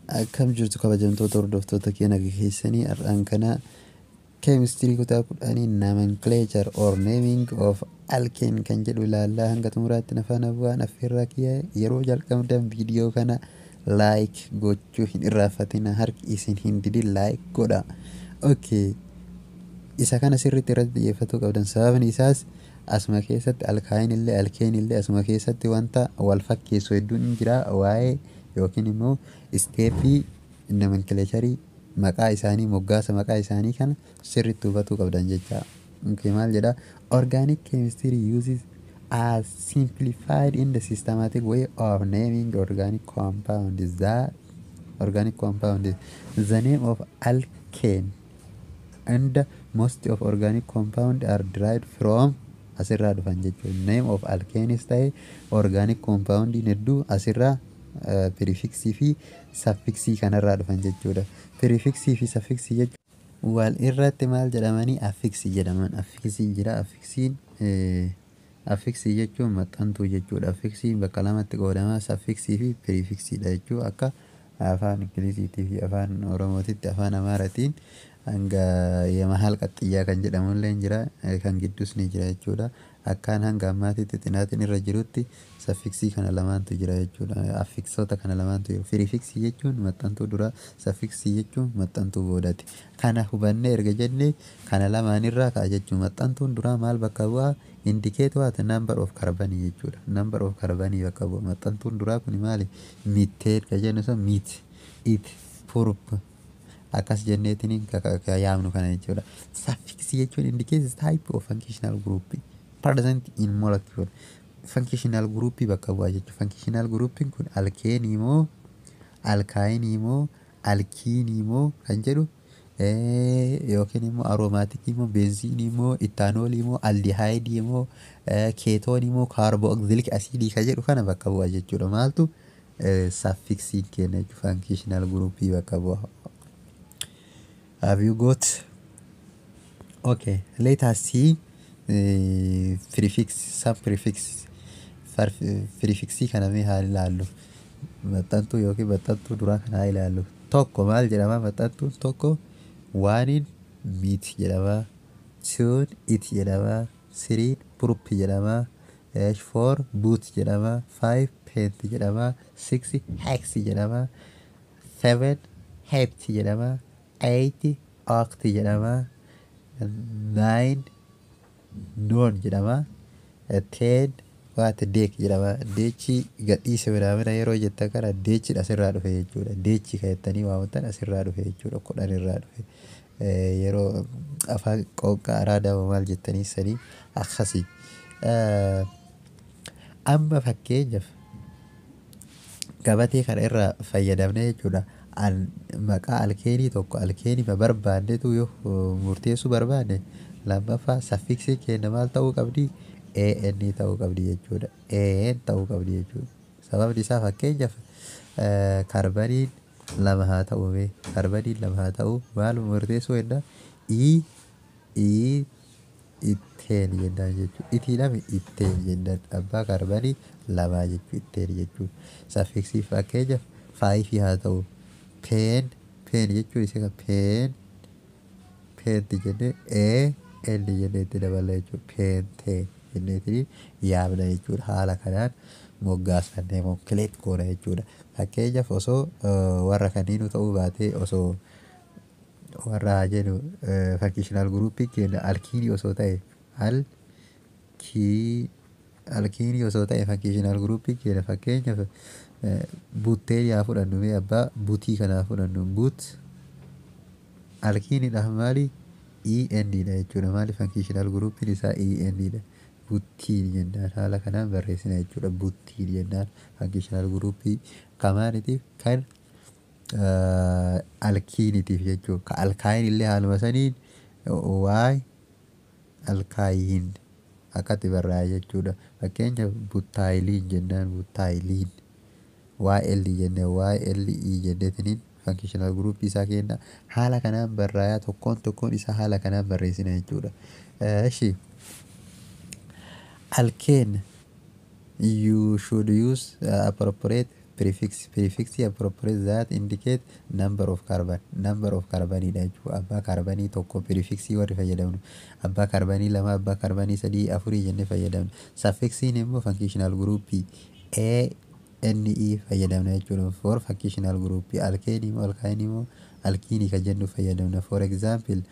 Akkam jirtu, kabajamtoota hordoftoota keenya keessanii? Har'aan kana keemistirii kutaa 10 nomenclature or naming of alkane kan jedhu ilaallaa. Hanga xumuraatti na faana bu'aan affeerraa kiyya. Yeroo jalqabdan viidiyoo kana like gochuu hin irraanfatina, harki isin hin didin, like godha. Okay. Isa kana sirriitti irratti xiyyeeffatuu qabdan, sababni isaas asuma keessatti alkyne illee alkane illee asuma keessatti wanta wal fakkeessu hedduun ni jira. Waa'ee yookiin immoo step nomenclature, maqaa isaanii, moggaasa maqaa isaanii kana sirriitti hubatuu qabdan jecha. Okay, maal jedha? Organic chemistry uses a simplified in the systematic way of naming organic compound that organic compound. The name of alkane and most of organic compound are derived from asirraa dhufan jechuudha. Name of alkanes ta'e organic compound hedduu asirraa prefixii fi suffixii kanarraa dhufan jechuudha. Prefixii fi suffixii jechuun wal irratti maal jedhamanii? Affixii jedhaman. Affixiin jira. Affixiin, affixii jechuun maxxantuu jechuudha. Affixiin bakka lamatti qoodama, suffixii fi prefixiidha jechuudha. Akka afaan Ingiliziitii fi afaan Oromootitti, afaan Amaaratiin hanga የመሃል qaxxiyyaa kan jedhamullee jira, kan gidduus ni jira jechuudha. Akkaan hanga ammaatitti xinaatiin irra jirutti suffixii kana lamaantu jira jechuudha. Affixoota kana lamaantu jira. Prefixii jechuun maxxantuu duraa, suffixii jechuun maxxantuu boodaati. Kana hubannee erga jennee, kana lamaanirraa ka'a jechuun maxxantuun duraa maal bakka bu'aa? Indicate what? Number of carbon jechuudha. Number of carbon bakka bu'a. Maxxantuun duraa kun maali? Methane kan jennu sun meth, eth, prop akkas jenneetiin ka yaamnu kana jechuudha. Suffixii jechuun indicates type of functional group present in molecule. Functional group bakka bu'a jechuudha. Functional group kun alkeenii moo alkynii moo alkiinii moo kan jedhu, yookiin immoo aromaticii moo benzenii moo ethanolii moo aldehydeii moo ketoneii moo carboxylic acidii kan jedhu kana bakka bu'a jechuudha. Maaltu suffixiin kenna jechuudha? Functional groupii bakka bu'a. Have you got? Okay, let us see prefix, some prefix. Prefixii kana mee haa ilaallu. Maxxantuu yookiin maxxantuu duraa kana haa ilaallu. Tokko maal jedhama? Maxxantuun tokko oneiin meth jedhama. Twon eth jedhama. Threen prop jedhama. Four but jedhama. Five pent jedhama. Six hex jedhama. Seven hept jedhama. Eight oct jedhama. Nine non jedhama. 10 what? Dec jedhama. Dechii gadhiisa biraamina yeroo jettan kana dechiidha asirraa dhufe jechuudha. Dechii kan jettanii waamtan asirraa dhufe jechuudha. 10 irraa dhufe. Yeroo afaan qoonqaa araadaa maal jettanii sanii akkasii. Amma fakkeenyaaf gabatee kana irraa fayyadamnee jechuudha. Maqaa alkaneii tokko, alkaneii barbaannetu yoo murteessuu barbaanne, lammaffaa suffixii keenya maal ta'uu qabdi? AN ta'uu qabdi jechuudha. AN ta'uu qabdi jechuudha. Sababni isaa fakkeenyaaf carboniin lama haa ta'u mee, carboniin lama haa ta'u, maal murteessuu jenna? E E ethane jennaan jechuudha. Itiidhame ethane jennaan, abbaa carbonii lamaa jechuudha ethane jechuudha. Suffixii fakkeenyaaf fiveii haa ta'u, pen, pen jechuun isa pen, pent jennee A N jennee itti daballa jechuudha. Pentane jenneetiin yaamna jechuudha. Haala kanaan moggaasannee nomenclate goona jechuudha. Fakkeenyaaf osoo warra kaniinuu ta'uu baatee, osoo warra haa jennu functional groupii keenya alkeneii osoo ta'e, alkeneii osoo ta'e functional groupii keenya, fakkeenyaaf butane haa fudhannu mee, abbaa butii kana haa fudhannu. But alkeneiidhaaf maali? EN dha jechuudha. Maali? Functional groupiin isaa EN dha. Butyne jennaan, haala kanaan barreessina jechuudha. Butyne jennaan functional groupii kamaanitiif? Kan alkeneiitiif jechuudha. Ka alkyne illee haaluma saniin y alkyne akkatti barraa'a jechuudha. Fakkeenyaaf butylene jennaan, butylene YL jennee YLE jenneetiniin functional groupii isaa kenna, haala kanaan barraayaa, tokkoon tokkoon isaa haala kanaan barreessina jechuudha. Eshi, alkane, you should use appropriate Prefix appropriate that indicate number of carbon, number of carbonidha jechuudha. Abbaa kaarbanii tokko prefixii warri fayyadamnu, abbaa kaarbanii lama, abbaa kaarbanii sadii, afurii jennee fayyadamna. Suffixiin immoo functional group A N E fayyadamna jechuudha. For functional group alkane immoo, alkyne immoo alkiinii kan jennu fayyadamna. For example,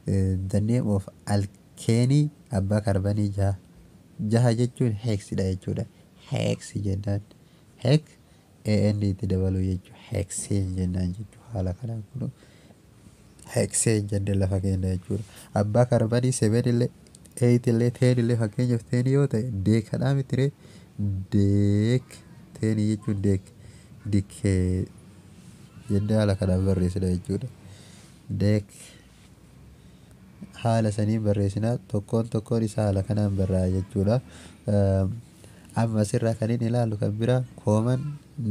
the name of alkane abbaa kaarbanii jaha, jaha jechuun hexidha jechuudha. Hex jennaan, hex AN itti dabaluu jechuudha. Hexane jennaan jechuudha. Haala kanaan kun hexane jennee lafa keenya jechuudha. Abbaa kaarbanii 7 illee, 8 illee, 10 illee, fakkeenyaaf 10 yoo ta'e decadhaa miti ree? Dec 10 jechuun dec, decane jennee haala kanaan barreessina jechuudha. Dec haala saniin barreessina, tokkoon tokkoon isaa haala kanaan barraa'a jechuudha. Amma asirraa kan inni ilaallu kan biraa common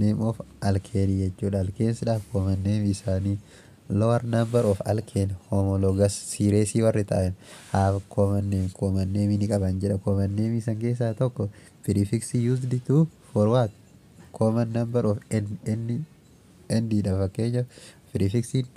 name of alkane jechuudha. Alkanesidhaaf common name isaanii, lower number of alkane homologous series warri ta'an have common name, common name ni qaban jedha. Common name san keessaa tokko prefix used to for what? Common number of n, n, n dha. Fakkeenyaaf prefixiin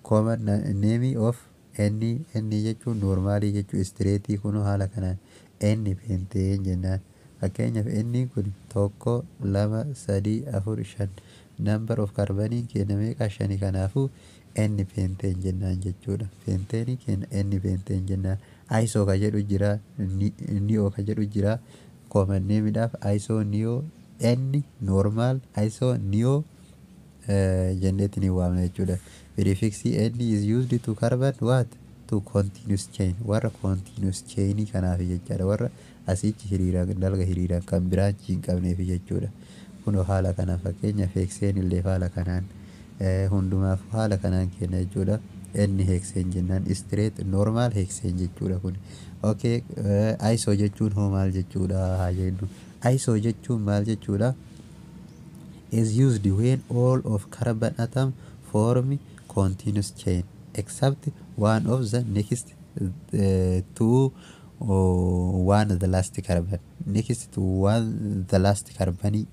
common name of n, n jechuun normalii jechuu, straightii. Kun haala kanaan n pentane jennaan. Fakkeenyaaf inni kun tokko, lama, sadii, afur, shan. Number of carboniin keenya meeqa? Shani. Kanaafuu n pentane jennaan jechuudha. Pentaneii keenya n pentane jennaan. Iso ka jedhu jira, neo ka jedhu jira. Common nameidhaaf iso, neo, n normal, iso, neo jenneetti ni waamna jechuudha. Prefix n is used to carbon what? To continuous chain, warra continuous chain kanaaf jechaadha, warra asichi hiriiraan dalga hiriiraan kan branchii hin qabneef jechuudha. Kun haala kanaan fakkeenyaaf hexane illee haala kanaan, hundumaaf haala kanaan kenna jechuudha. Inni hexane jennaan straight, normal hexane jechuudha kun. Okay, iso jechuun hoo maal jechuudha haa jennu. Iso jechuun maal jechuudha? Is used when all of carbon atom form continuous chain except one of the next to one the last carbon, next to one the last carbon.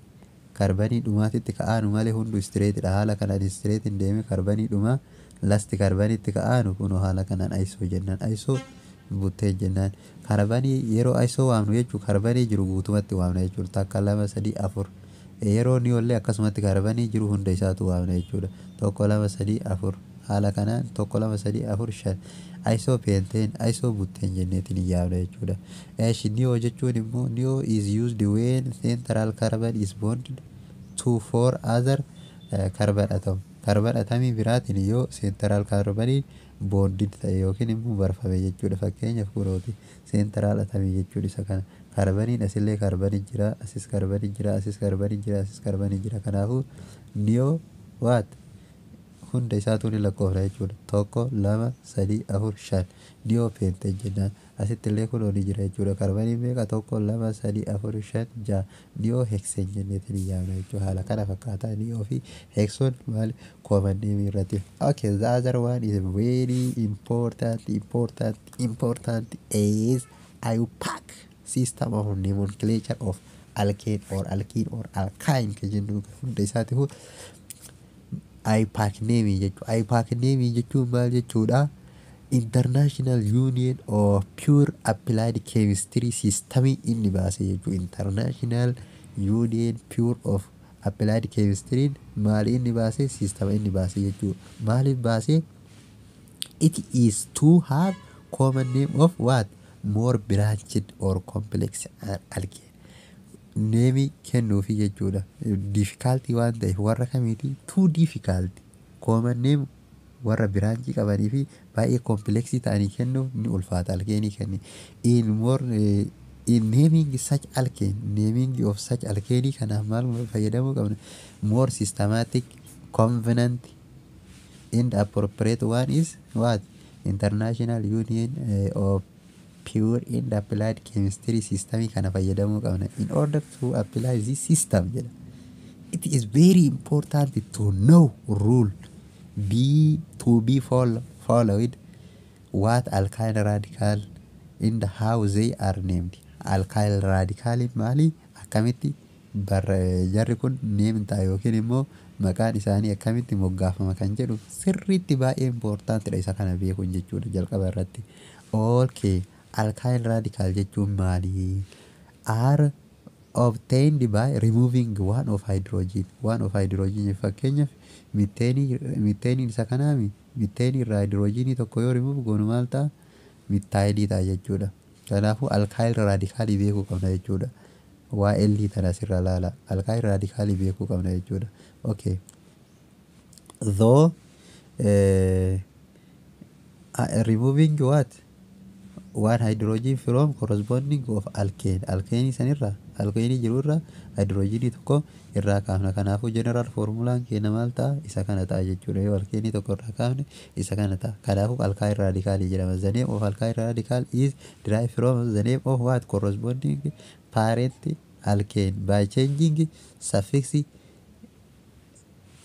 Karbanii dhumaatitti ka'aanu malee hundu straightidha. Haala kanaan straight hin deeme, karbanii dhumaa last karbanitti ka'aanu kun haala kanaan iso jennaan, iso butane jennaan. Karbanii yeroo iso waamnu jechuun karbanii jiru guutumatti waamna jechuudha, takka, lama, sadii, afur. Yeroo neollee akkasumatti karbanii jiru hunda isaatu waamna jechuudha, tokko, lama, sadii, afur. Haala kanaan tokko, lama, sadii, afur, shan, iso pentane, iso butane jenneetiin hin yaamna jechuudha. Eeshi, neo jechuun immoo neo is used when central carbon is bonded to four other carbon atom. Carbon atomii biraatiin yoo central carboniin bonded ta'e yookiin immoo barfame jechuudha. Fakkeenyaaf kunooti central atomii jechuun isa kana. Karbaniin asillee karbanii jira, asis karbanii jira, asis karbanii jira, asis karbanii jira. Kanaafuu neo what? Hunda isaatu ni lakkoofna jechuudha, tokko, lama, sadii, afur, shan, neo pentane jennaan. Asitti illee kunoo ni jira jechuudha. Karbanii meeqa? Tokko, lama, sadii, afur, shan, ja'a, neo hexane jenneetiin hin yaamna jechuudha. Haala kana fakkaataa neo fi hexon maali common name irratti. Okay, the other one is very important, important, important is IUPAC system of nomenclature of alkane or alkene or alkyne kan jennu hunda isaati IUPAC name jechuudha. IUPAC name jechuun maal jechuudha? International Union of Pure Applied Chemistry system inni baase jechuudha. International Union Pure of Applied Chemistry maali inni baase? System inni baase jechuudha. Maaliif baase? It is to have common name of what? More branched or complex alkane. Nameii kennuufi jechuudha. Difficulty waan ta'eef warra kamiiti too difficult common name warra branchii qabanii fi baay'ee complexii ta'anii kennuuf ni ulfaata alkaneii kenni. In more in naming such alkane, naming of such alkane kanaaf maal fayyadamuu qabna? More systematic, convenient and appropriate one is what? International Union of Pure and Applied Chemistry system kana fayyadamuu qabna. In order to apply this system jedha, it is very important to know rule be to be followed what alkyl radical and how they are named. Alkyl radical maali? Akkamitti Jarri kun name ta'a yookiin immoo maqaan isaanii akkamitti moggaafama kan jedhu sirriitti baay'ee importantidha isa kana beekuun jechuudha jalqaba irratti. Okay, alkyl radical jechuun maali? Are obtained by removing one of hydrogen. One of hydrogen, fakkeenyaaf methaneiin isa kanaami. Methaneii irraa hydrogenii tokko yoo remove goonu maal ta'a? Methylii ta'a jechuudha. Kanaafuu alkyl radicalii beekuu qabna jechuudha. Waa L tana asirra laala. Alkyl radicalii beekuu qabna jechuudha. Okay. Though removing what? One hydrogen from corresponding of alkane. Alkane sanirra, alkane jirurra hydrogenii tokko irraa kaafna. Kanaafuu general formulaan keenya maal ta'a? Isa kana ta'a jechuudha. Yoo alkane tokko irraa kaafne isa kana ta'a. Kanaafuu alkyl radicalii jedhama. The name of alkyl radical is derived from the name of what? Corresponding parent alkane by changing suffix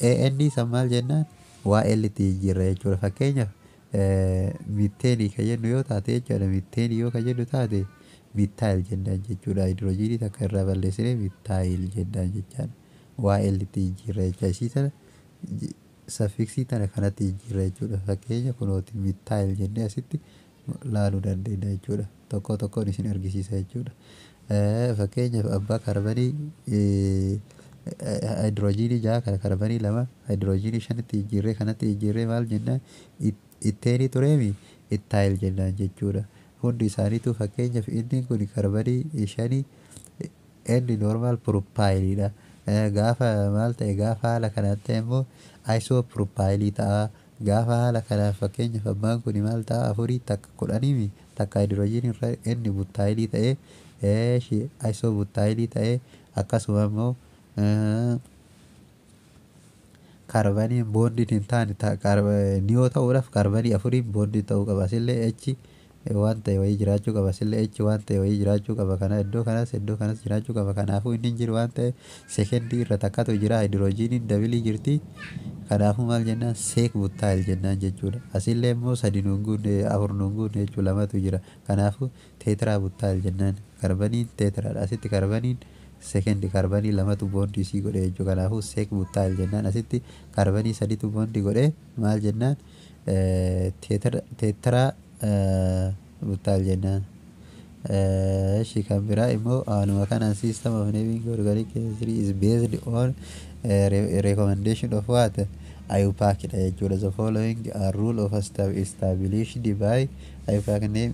ane san maal jennaan? Waa L itti jijjiirra jechuudha. Fakkeenyaaf methaneii kan jennu yoo taate jechuudha. Methaneii yoo kan jennu taate methyl jennaan jechuudha. Hydrogenii takka irraa balleessinee methyl jennaan jechaadha. Waa L itti jijjiirra jecha isii tana suffixii tana kanatti jijjiirra jechuudha. Fakkeenya kunooti methyl jennee asitti laaluu dandeenya jechuudha. Tokko tokkoon isin argisiisa jechuudha. Fakkeenyaaf abbaa kaarbanii hydrogenii jaha kana kaarbanii lama hydrogenii shanitti jijjiirree kanatti jijjiirree maal jennaan? Etheneii tureemi, ethyl jennaan jechuudha. Hundi isaaniitu fakkeenyaaf inni kun kaarbanii shanii inni normal propyliidha. Gaafa maal ta'e? Gaafa haala kanaan ta'e immoo isopropylii ta'a. Gaafa haala kanaan fakkeenyaaf abbaan kun maal ta'a? Afurii takka 10 takka hydrogenii irra inni butylii ta'ee isobutylii ta'ee, akkasuma immoo kaarbaniin bondiin hin taane neo ta'uudhaaf kaarbanii afuriin bondii ta'uu qaba. Asillee H waan ta'e wayii jiraachuu qaba. Asillee H waan ta'e wayii jiraachuu qaba. Kana iddoo kanas, iddoo kanas jiraachuu qaba. Kanaafuu inni hin jiru waan ta'e secondii irra takkatu jira, hydrogeniin doubleii jirti. Kanaafuu maal jennaan? Sec butyl jennaan jechuudha. Asillee immoo sadi nuun guunne, afur nuun guunne jechuudha, lamatu jira. Kanaafuu tetra butyl jennaan. Kaarbaniin tetraadha. Asitti kaarbaniin secondii kaarbanii lamatu bondii isii godhe jechuudha. Kanaafuu sec butyl jennaan. Asitti kaarbanii saditu bondii godhe, maal jennaan? Tetra butyl jennaan. Eshi kan biraa immoo anuma kanaan system of naming organic chemistry is based on recommendation of what? IUPAC dha jechuudha. The following are rule of established by IUPAC name.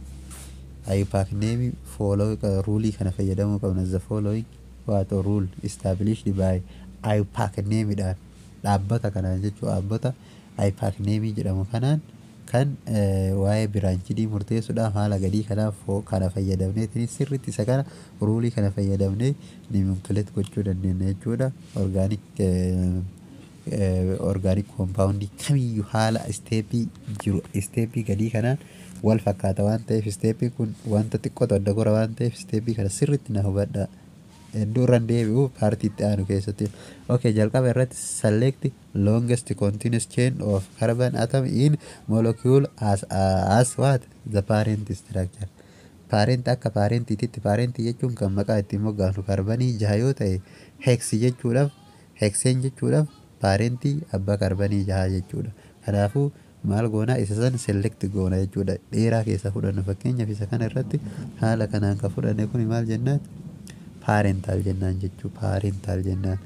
IUPAC name follow rule kana fayyadamuu qabna. The following what? Rule established by IUPAC name dhaan, dhaabbata kanaan jechuudha. Dhaabbata IUPAC name jedhamu kanaan kan waa'ee branchedii murteessuudhaaf haala gadii kanaaf kana fayyadamneetiin sirriitti isa kana ruleii kana fayyadamnee nomenclate gochuu dandeenya jechuudha. Organic compoundii kamiyyuu haala stepii jiru stepii gadii kanaan wal fakkaata waan ta'eef, stepiin kun wanta xiqqootu adda gora waan ta'eef, stepii kana sirriitti na hubadhaa. Iddoo irra deebi'u partii itti aanu keessatti. Okay, jalqaba irratti select longest continuous chain of carbon atom in molecule as what? The parent structure. Parent akka parentiitti, parentii jechuun kan maqaa ittiin moggaafnu, kaarbanii jaha yoo ta'e hex jechuudhaaf, hexane jechuudhaaf parentii abbaa kaarbanii jaha jechuudha. Kanaafuu maal goonaa? Isa san select goona jechuudha. Dheeraa keessa fudhanna. Fakkeenyaaf isa kana irratti haala kanaan kan fudhanne kun maal jennaan? Parental jennaan jechuu, parental jennaan.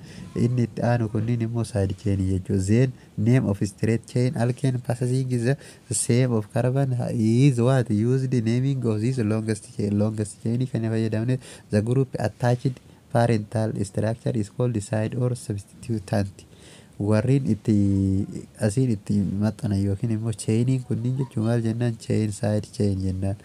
Inni itti aanu kunniin immoo side chain jechuu. Then name of straight chain alkane possessing the same of carbon is what? Used naming of this longest chain. Longest chain kana fayyadamne the group attached parental structure is called side or substituent. Warreen itti asiin itti maxxanan yookiin immoo chainiin kunniin jechuun maal jennaan? Chain, side chain jennaan.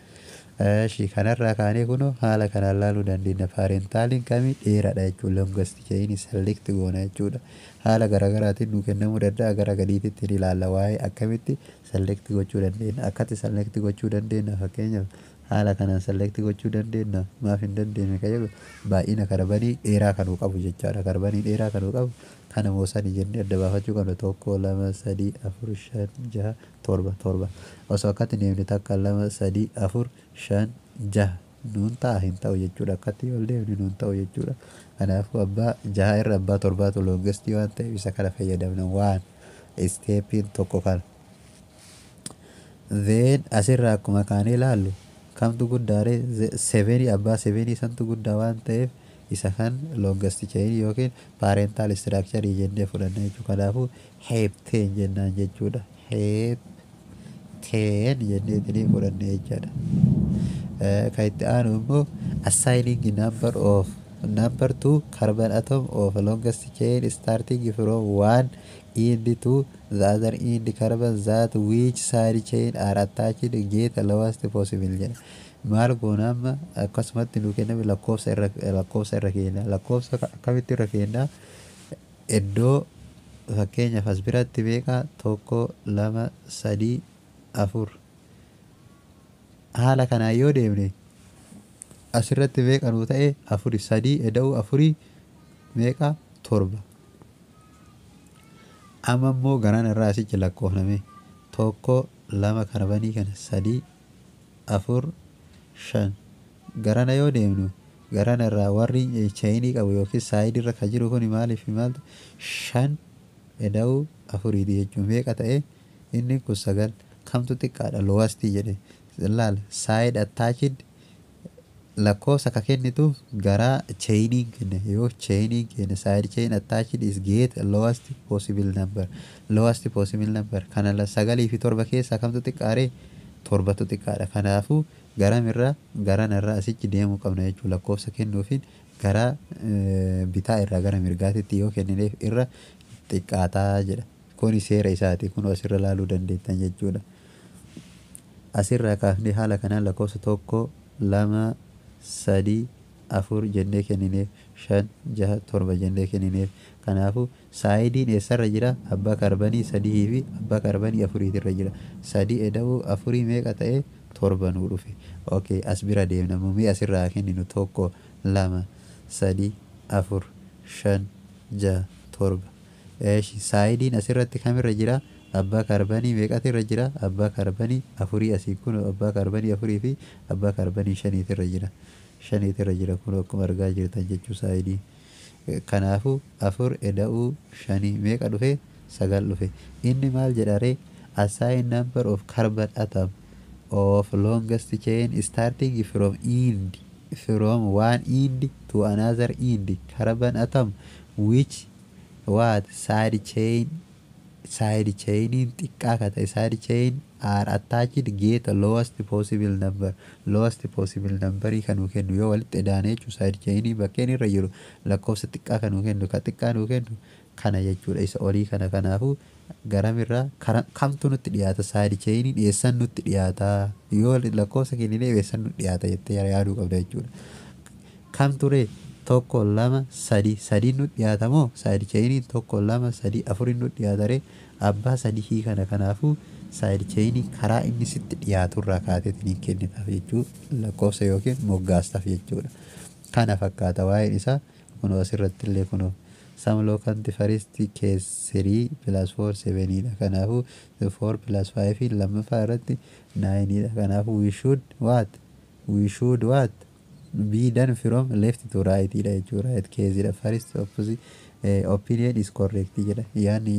Eshi kanarraa kaanee kunoo haala kanaan laaluu dandeenya. Parentaliin kamii dheeraadha jechuudha. Longest chain select goona jechuudha. Haala garaagaraatiin nuu kennamuu danda'a, gara gadiititti ni ilaalla waa'ee akkamitti select gochuu dandeenya. Akkatti select gochuu dandeenya, fakkeenyaaf haala kanaan select gochuu dandeenya. Maaf hin dandeenye kan jedhu baay'ina karbanii dheeraa kanuu qabu jechaadha. Karbanii dheeraa kanuu qabu kana moo sadi jennee adda baafachuu qabna. Tokko, lama, sadii, afur, shan, jaha, torba, torba. Osoo akkatti deemne takka, lama, sadii, afur, shan, jaha. Nuun ta'a? Hin ta'u jechuudha. Akkatti ol deemne nuun ta'u jechuudha. Kanaafuu abbaa jaha irra abbaa torbaatu longestii waan ta'eef isa kana fayyadamna. Waan stepiin tokko kana. Then asirraa akkuma kaanee ilaallu, kamtu guddaare? Sevenii, abbaa sevenii santu guddaa waan ta'eef isa kan longest chain yookiin parental structure jennee fudhanna jechuudha. Kanaafuu heptane jennaan jechuudha. Heptane jenneetinii fudhanne jechaadha. Kan itti aanu immoo assigning number of number two carbon atom of longest chain starting from one end to the other end, carbon that which side chain are attached get lowest possible jedha. Maal goona amma? Akkasumatti nu kenname, lakkoofsa irra kenna. Lakkoofsa akkamitti irra kenna? Iddoo fakkeenyaaf as biratti meeqa? Tokko, lama, sadii, afur. Haala kanaan yoo deemne asirratti meeqa nuu ta'e? Afuri. Sadii eda'uu afurii meeqa? Torba. Amma immoo garaan irraa asichi lakkoofname: tokko, lama, karbanii kana, sadii, afur, shan. Garana yoo deemnu garana irraa warri chainii qabu yookiin sideii irra kan jiru kun maaliif maaltu? Shan eda'uu afuriiti jechuun meeqa ta'e inni kun? Sagal. Kamtu xiqqaadha? Lowestii jedhe. Laal, side attached lakkoofsa ka kennituuf garaa chainiin kenne. Yoo chainiin kenne, side chain attached is get lowest possible number. Lowest possible number kana sagalii fi torba keessaa kamtu xiqqaaree? Torbatu xiqqaadha. Kanaafuu garamirraa garanarraa asichi deemuu qabna jechuudha. Lakkoofsa kennuufiin gara bitaa irraa gara mirgaatitti yoo kennineef irra xiqqaataa jedha. Kuni seera isaati, kun asirra laaluu dandeettan jechuudha. Asirraa kaafnee haala kanaan lakkoofsa tokko, lama, sadii, afur jennee kennineef, shan, jaha, torba jennee kennineef. Kanaafuu sideiin eessarra jira? Abbaa karbanii sadii fi abbaa karbanii afuriitirra jira. Sadii eda'uu afurii meeqa ta'e? Torba nuu dhufe. Okay, as bira deemna. Mumii asirraa kenninu: tokko, lama, sadii, afur, shan, jaha, torba. Eeshi, sideiin asirratti kamirra jira? Abbaa karbanii meeqatirra jira? Abbaa karbanii afurii. Asii kun abbaa karbanii afurii fi abbaa karbanii shaniitirra jira. Shaniitirra jira kun akkuma argaa jirtan jechuu sideii. Kanaafuu afur eda'uu shanii meeqa dhufe? Sagal dhufe. Inni maal jedharee? Assign number of carbon atom of longest chain starting from end, from one end to another end, carbon atom which what side chain, side chainiin xiqqaa ka ta'e, side chain are attached get lowest possible number. Lowest possible number kan nuu kennu yoo walitti edaane jechuun side chainii bakkeen irra jiru lakkoofsa xiqqaa kan nuu kennu, ka xiqqaa nuu kennu kana jechuudha, isa olii kana. Kanaafuu garamirraa kamtu nutti dhiyaata? Side chainiin eessan nutti dhiyaata? Yoo lakkoofsa kenninee eessan nutti dhiyaata jettee yaaduu qabda jechuudha. Kam ture? Tokko, lama, sadi. Sadiin nutti dhiyaata moo side chainiin? Tokko, lama, sadii, afuriin nutti dhiyaatare, abbaa sadii kana. Kanaafuu side chainii karaa inni sitti dhiyaaturraa kaateetiin kennitaaf jechuu lakkoofsa yookiin moggaastaaf jechuudha. Kana fakkaata waa'een isaa. Kunoo asirratti illee kunoo some locant first case 3 plus 4 7 dha. Kanaafuu 4 plus 5 lammaffaa irratti 9 dha. Kanaafuu we should what be done from left to right dha jechuudha. Right case dha. First opposite opinion is correct jedha. Yaanni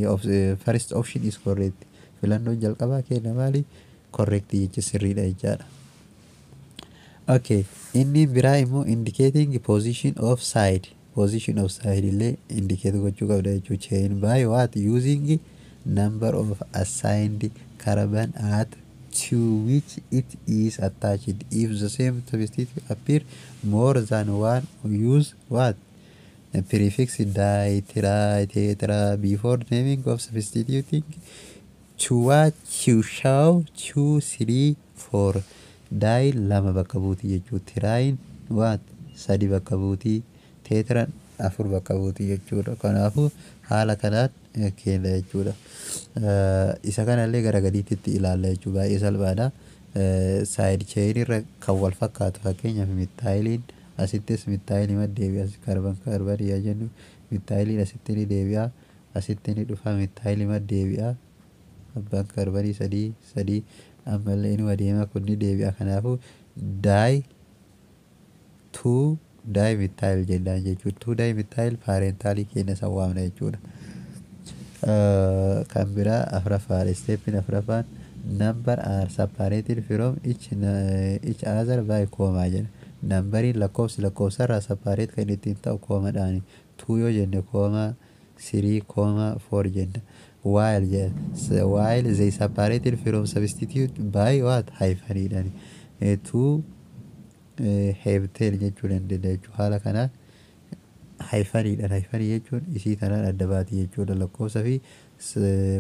first option is correct. Filannoon jalqabaa kenna maali? Correct jecha sirriidha jechaadha. Okay, inni biraa immoo indicating position of side. Position of side illee indicate gochuu qabda jechuu chain by what? Using number of assigned carbon at to which it is attached. If the same substitute appear more than one, use what? The prefix di, tri, tetra before naming of substituting to what? To show two, three, four. Di lama bakka buutii jechuu, triin what? Sadi bakka buutii, tetran afur bakka buutii jechuudha. Kanaafuu haala kanaan kenna jechuudha. Isa kanallee gara gadiitti ilaalla jechuu, baay'ee salphaadha. Side chain irra kan wal fakkaatu, fakkeenyaaf methyliin asittis methylii maddeebi'a. Carbon carbon yaa jennu, methyliin asitti ni deebi'a, asitti ni dhufa, methylii maddeebi'a. Abbaan karbanii sadii sadii ammallee inuma deema, kun ni deebi'a. Kanaafuu di Two dimethyl jennaan jechuudha. Two dimethyl parentalii keenya san waamna jechuudha. Kan biraa afuraffaadha. Steppiin afuraffaan number are separated from each other by comma jedha. Numberiin lakkoofsi lakkoofsarraa separate kan ittiin ta'u commadhaani. Two yoo jenne comma, three comma, four jenna. While jedha, while they separated from substitute by what? Hypheniidhaani. Two heptane jechuu dandeenya jechuudha. Haala kanaan hypheniidhaan, hyphenii jechuun isii tanaan adda baati jechuudha. Lakkoofsa fi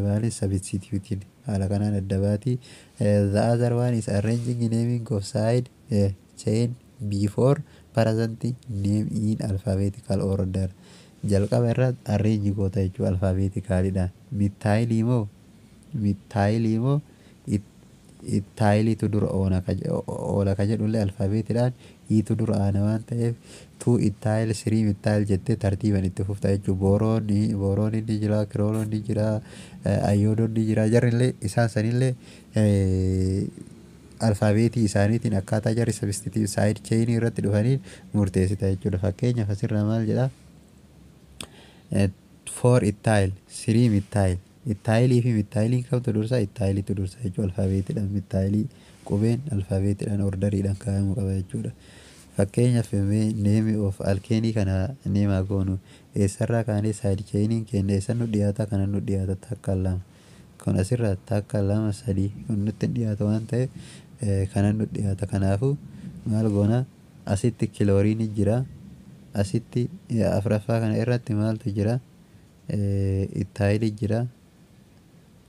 maali substitutiin haala kanaan adda baati. The other one is arranging naming of side chain before present name in alphabetical order. Jalqaba irra arrange goota jechuudha alphabeticalidhaan. Methylii moo, methylii moo ethyliitu dura oola ka jedhullee alphabetiidhaan iitu dura aana waan ta'eef, two ethyl, three methyl jettee tartiiban itti fufta jechuudha. Boron ni jira, chloroon ni jira, iodoon ni jira. Jarrillee isaan sanillee alphabetii isaaniitiin akkaataa jarri substitute side chainii irratti dhufaniin murteessita jechuudha. Fakkeenyaaf asirraa maal jedhaa? Four ethyl, three methyl. Ethylii fi methyliin kamtu dursa? Ethyliitu dursa jechuudha alphabetiidhaan. Methylii qubeen alphabetiidhaan orderiidhaan kaa'amuu qaba jechuudha. Fakkeenyaaf name of alkaneii kana name goonu. Eessarraa kaanee? Side chainiin keenya eessan nu dhiyaata? Kana nu dhiyaata, takka, lama. Kun asirraa takka, lama, sadii, kun nutti hin dhiyaatu waan ta'eef kana nu dhiyaata. Kanaafuu maal goona? Asitti chloriin jira. Asitti afuraffaa kana irratti maaltu jira? Ethylii jira.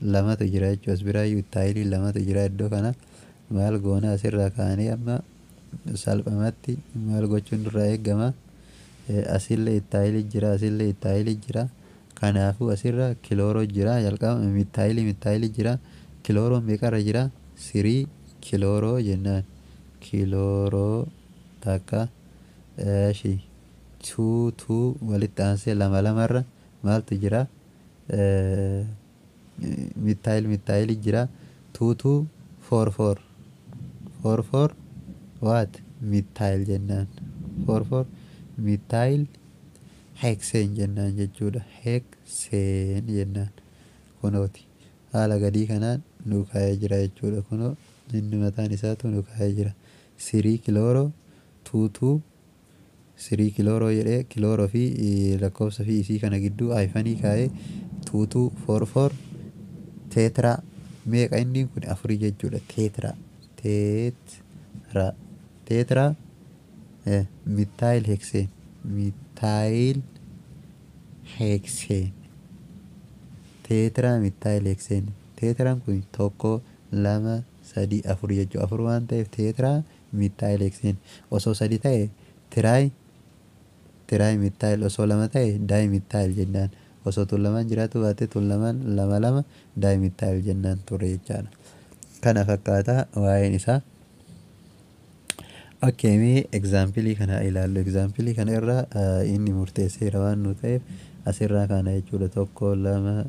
Lamatu jira jechuudha. As biraayyuu ethylii lamatu jira iddoo kana. Maal goona? Asirraa kaanee amma salphumatti maal gochuun nurraa eegama? Asillee ethylii jira, asillee ethylii jira. Kanaafuu asirra chloro jira, jalqaba methylii, methylii jira. Chloroon meeqarra jira? Three chloro jennaan. Chloro takka, eeshi, two, two walitti aansee lama lamarra maaltu jira? Methyl, methylii jira. Two, two, four, four, four, four what? Methyl jennaan. Four, four methyl hexane jennaan jechuudha. Hexane jennaan. Kunooti haala gadii kanaan nu kaa'ee jira jechuudha. Kunoo inni mataan isaatu nu kaa'ee jira. Three chloro two, two, three chloro jedhee, chloro fi lakkoofsa fi isii kana gidduu hyphenii kaa'ee, two, two, four, four, tetra meeqa inni kun? Afurii jechuudha. Tetra, tetra, tetra methyl hexane, methyl hexane, tetra methyl hexane. Tetraan kun tokko, lama, sadii, afur jechuudha. Afur waan ta'eef tetra methyl hexane. Osoo sadi ta'e tri, tri methyl, osoo lama ta'e dimethyl jennaan. Osoo tun lamaan jiraatu baate, tun lamaan lama lama, dimethyl jennaan ture jechaadha. Kana fakkaataa waa'een isaa. Okay, mee exampleii kana ilaallu. Exampleii kana irraa inni murteesseera waan nu ta'eef asirraa kana jechuudha. Tokko, lama,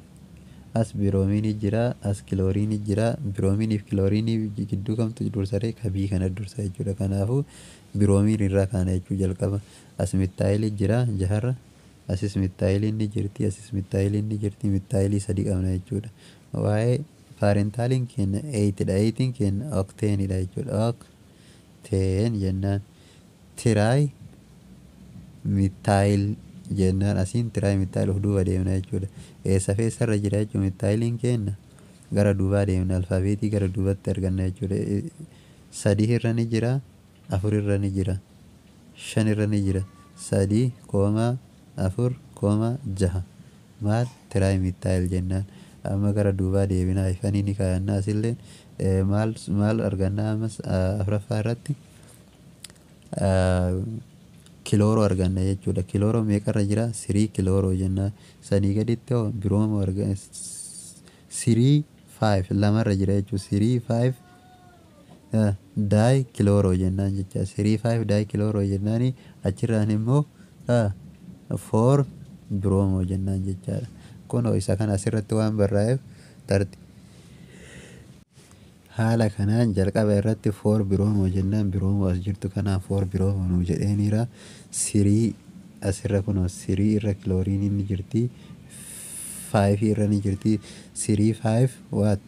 as bromine jira, as chlorine jira. Brominiif chlorineii gidduu kamtu dursaree? Kabii kana dursa jechuudha. Kanaafuu bromine irraa kana jechuu jalqaba. As methylii jira jaharra, asis methyliin ni jirti, asis methyliin ni jirti. Methylii sadi qabna jechuudha. Waa'ee parentaliin keenya eightidha. Eightiin keenya octanedha jechuudha. Octane jennaan. Tri methyl jennaan. Asiin tri methyl of duuba deemna jechuudha. Eessa feessarra jira jechuudha methyliin keenya? Gara duubaa deemna, alphabetii gara duubatti arganna jechuudha. Sadii irra ni jira, afur irra ni jira, shan irra ni jira. Sadii comma afur comma jaha maal? Tri methyl jennaan. Amma gara duubaa deebina, hyphenii ni kaayannaa. Asillee maal maal argannaa? Ammas afuraffaa irratti chloro arganna jechuudha. Chloro meeqarra jira? Three chloro jennaan. Sanii gaditti hoo bromo arga, three five lamarra jira jechuudha. Three five dichloro jennaan jecha. Three five dichloro jennaani. Achirraan immoo four bromo jennaan jechaadha. Kunoo isa kana asirratti waan barraa'eef tarti. Haala kanaan jalqaba irratti four bromo jennaan, bromo as jirtu kanaan four bromo nuu jedheeniira. Three asirra kunoo three irra kilooriiniin ni jirti, five irra ni jirti. Three five what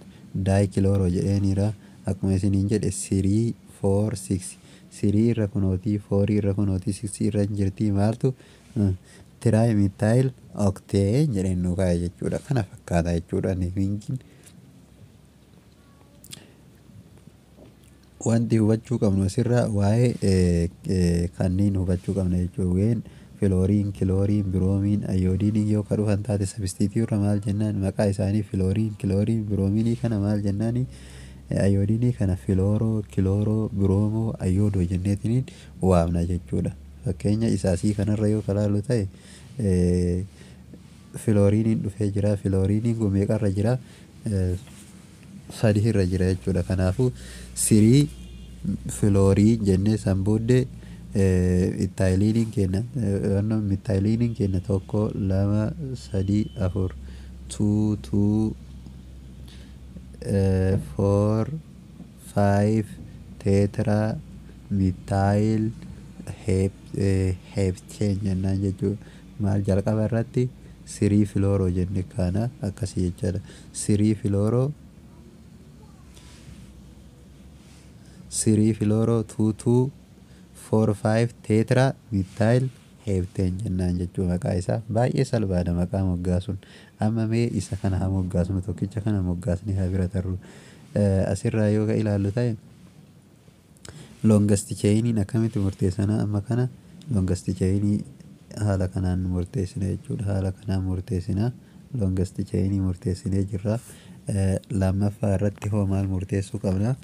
dichloro jedheeniira. Akkuma isiniin jedhe, three four six, three irra kunootii, four irra kunootii, six irra ni jirti. Maaltu trimethyl octane jedheen nuu kaa'e jechuudha. Kana fakkaata jechuudha namingiin. Wanti hubachuu qabnu asirraa waa'ee kanneen hubachuu qabna jechuudha. When fluorine, chlorine, bromine, iodine yoo ka dhufan taate, substitute irra maal jennaan? Maqaa isaanii fluorine, chlorine, bromine kana maal jennaani? Iodine kana fluoro, chloro, bromo, iodo jenneetiniin waamna jechuudha. Fakkeenya isaasii kanarra yoo kalaalu ta'e, fluoriniin dhufee jira. Fluoriniin kun meeqarra jira? Sadi irra jira jechuudha. Kanaafuu three fluorine jennee, san booddee ethyliiniin kenna, methyliiniin kenna tokko, lama, sadii, afur, two two four five tetra methyl heptane jennaan jechuudha. Maal, jalqaba irratti three fluoro jenne kana akkasii jechaadha. Three fluoro, three fluoro, two two four five tetra methyl heptane jennaan jechuudha maqaa isaa. Baay'ee salphaadha maqaa moggaasuun. Amma mee isa kana haa moggaasnu, tokkicha kana moggaasnee haa bira tarru. Asirraa yoo ilaallu ta'e, longest chainiin akkamitti murteessana? Amma kana longest chainii haala kanaan murteessina jechuudha. Haala kanaan murteessina, longest chainii murteessinee jirra. Lammaffaa irratti hoo maal murteessuu qabna?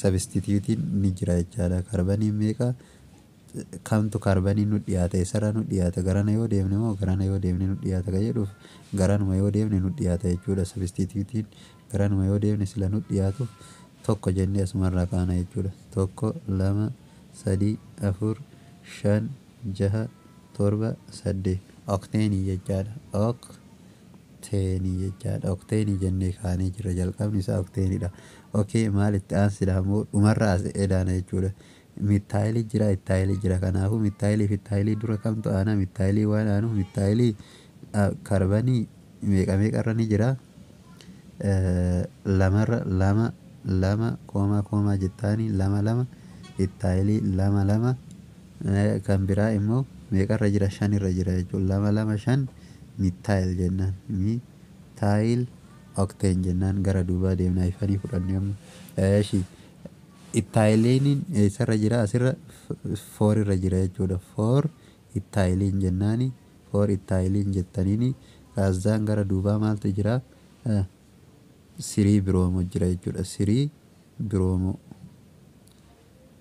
Substitutiin ni jira jechaadha. Karbaniin meeqa, kamtu karbaniin nu dhiyaata, eessarra nu dhiyaata? Garana yoo deemne moo garana yoo deemne nu dhiyaata ka jedhuuf, garanuma yoo deemne nu dhiyaata jechuudha. Substitutiin garanuma yoo deemne sila nu dhiyaatuuf, tokko jennee asumarraa kaana jechuudha. Tokko, lama, sadii, afur, shan, jaha, torba, saddeet, octane jechaadha. Octane jechaadha. Octane jennee kaanee jira. Jalqabni isaa octanedha. Okay, maal itti aansidha ammoo? Dhumarra as edaana jechuudha. Methylii jira, ethylii jira. Kanaafuu methylii fi ethylii dura kamtu aanaa? Methylii waan aanuuf, methylii karbanii meeqa meeqarra ni jira? Lamarra, lama lama, comma comma jettaanii, lama lama, ethylii lama lama. Kan biraa immoo meeqarra jira? Shanirra jira jechuudha. Lama lama shan methyl jennaan, methyl octane jennaan. Gara duubaa deemnaa ifanii fudhannee amma eeshi ethyliiniin eessarra jira? Asirra four irra jira jechuudha. Four ethylene jennaani, four ethylene jettaniini, kaazaan gara duubaa maaltu jira? Three bromo jira jechuudha. Three bromo,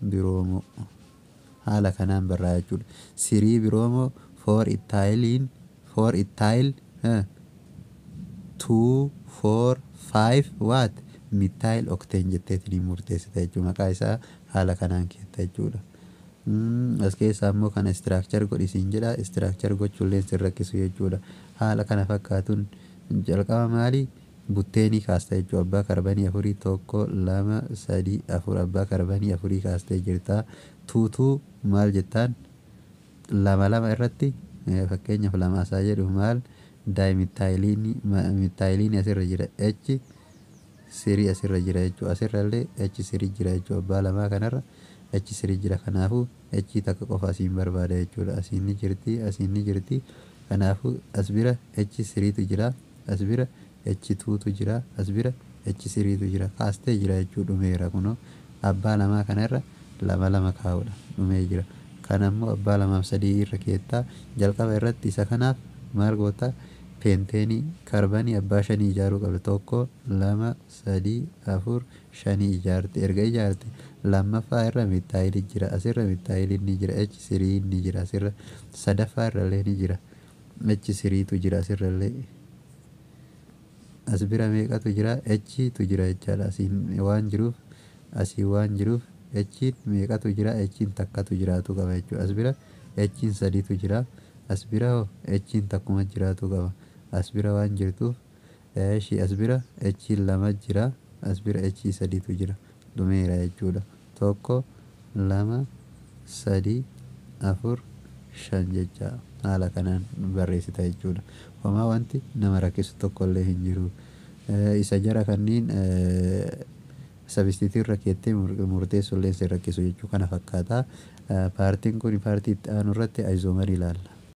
bromo haala kanaan barraa jechuudha. Three bromo four ethylene, four ethyl two four five what methyl octane jetteetiin murteessita jechuudha. Maqaa isaa haala kanaan keetta jechuudha. As keessaa immoo kana structure godhisiin jedha. Structure gochuullee sin rakkisu jechuudha. Haala kana fakkaatuun jalqaba maali? Butane kaasta jechuudha. Abbaa karbanii afurii, tokko, lama, sadii, afur, abbaa karbanii afurii kaastee jirta. Two two maal jettaan? Lama lama irratti, fakkeenyaaf lama asaa jedhu, maal dimethylene asirra jira, H three asirra jira jechuudha. Asirra illee H three jira jechuudha. Abbaa lamaa kanarra H three jira. Kanaafuu H takka qofa asiin barbaada jechuudha. Asiin ni jirti, asiin ni jirti. Kanaafuu as bira H threetu jira, as bira H twotu jira, as bira H threetu jira. Kaastee jira jechuu, dhumeera kunoo. Abbaa lamaa kanarra lama lama kaa'uudha, dhumee jira. Kana immoo abbaa lamaaf sadii irra keettaa. Jalqaba irratti isa kanaaf maal goota? Pentane karbanii abbaa shanii ijaaruu qabda. Tokko, lama, sadii, afur, shanii ijaarte. Erga ijaarte, lammaffaa irra methylii jira, asirra methyliin ni jira, H threen ni jira asirra. Sadaffaa irra illee ni jira, H threetu jira asirra illee. As bira meeqatu jira? Htu jira jechaadha. Asiin waan jiruuf, asii waan jiruuf, Hiin meeqatu jira? Hiin takkatu jiraatu qaba jechuudha. As bira Hiin sadiitu jira. As bira hoo? Hiin takkuma jiraatu qaba, as bira waan jirtuuf. Eeshi, as bira Hiin lama jira. As bira H sadiitu jira, dhumeera jechuudha. Tokko, lama, sadi, afur, shan jecha haala kanaan barreessita jechuudha. Homaa wanti nama rakkisu tokkollee hin jiru. Isa jara kanniin substitute irra keettee murteessu illee si rakkisu jechuu kana fakkaata. Partiin kun partii itti aanu irratti isomerii ilaalla.